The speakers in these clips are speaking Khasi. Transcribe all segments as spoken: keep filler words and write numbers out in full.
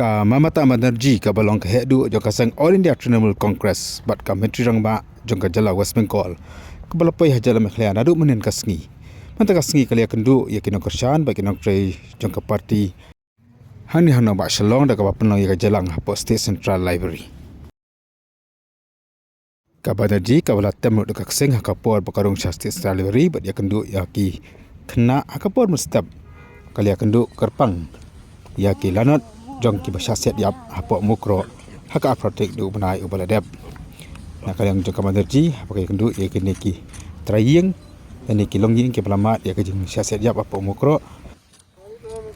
Ka Mamata Banerjee kaba long ka heh duh jong ka seng All India Trinamool Congress bad ka Myntri Rangbah jong ka jylla West Bengal kaba la poi ha jylla Meghalaya naduh mynhynnin ka sngi. Mynta ka sngi ka la ïakynduh ïa ki nongkyrshan bad ki nongtrei jong ka party hangne ha Nongbah Shillong da kaba pynlong ïa ka jingïalang hapoh State Central Library. Ka Banerjee kaba la tem lut da ka ksing ha ka por ba ka rung sha State Central Library bad ïakynduh ïa ki khynnah ha ka por mynstep ka la ïakynduh kyrpang ïa ki lanot jong kiba shah siat ïap hapoh Mukroh ha ka arphew tarik u bnai uba la dep. Na ka liang jong ka Banerjee haba ka ïakynduh ïa kine ki trai ïing lane ki longïing kiba la mad ïa ka jingshah siat ïap hapoh Mukroh.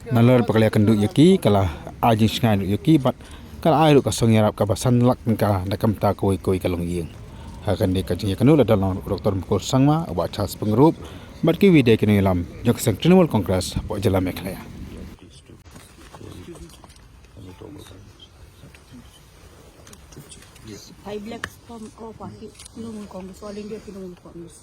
Nalor ba ka la ïakynduh ïa ki ka la ai jingshngaiñ ruh ïa ki bad ka la ai ruh ka song ïarap kaba san lak tyngka na ka bynta kawei kawei ka longïing. Ha kane ka jingïakynduh la don lang u Doktor Mukul Sangma, u Bah Charles Pyngrope bad kiwei de ki nongïalam jong ka seng Trinamool Congress hapoh jylla Meghalaya. High Black from All Party, Trinamool Congress, All India Trinamool Congress.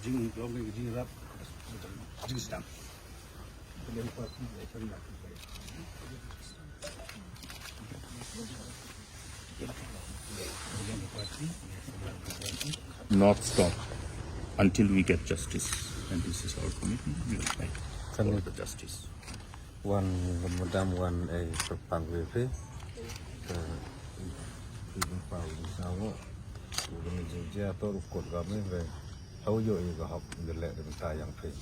Jing, jing rap, jing sdang. Not stop until we get justice. And this is our commitment. We will fight for the justice. Wan, madam wan ei kyrpang veve. Ka i kyrpang sa ngo. U kani jingjia to u kot kami ve. Hau yo i ka hok de le de ta yang phi.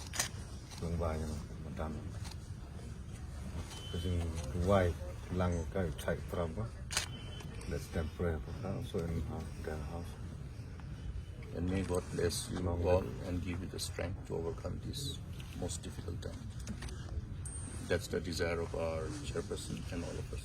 Long ba yang madam. Ka jingduwai lang ka i chai pram ba. Let's them pray for her also in her, their house. And may God bless you all and give you the strength to overcome this most difficult time. That's the desire of our chairperson and all of us.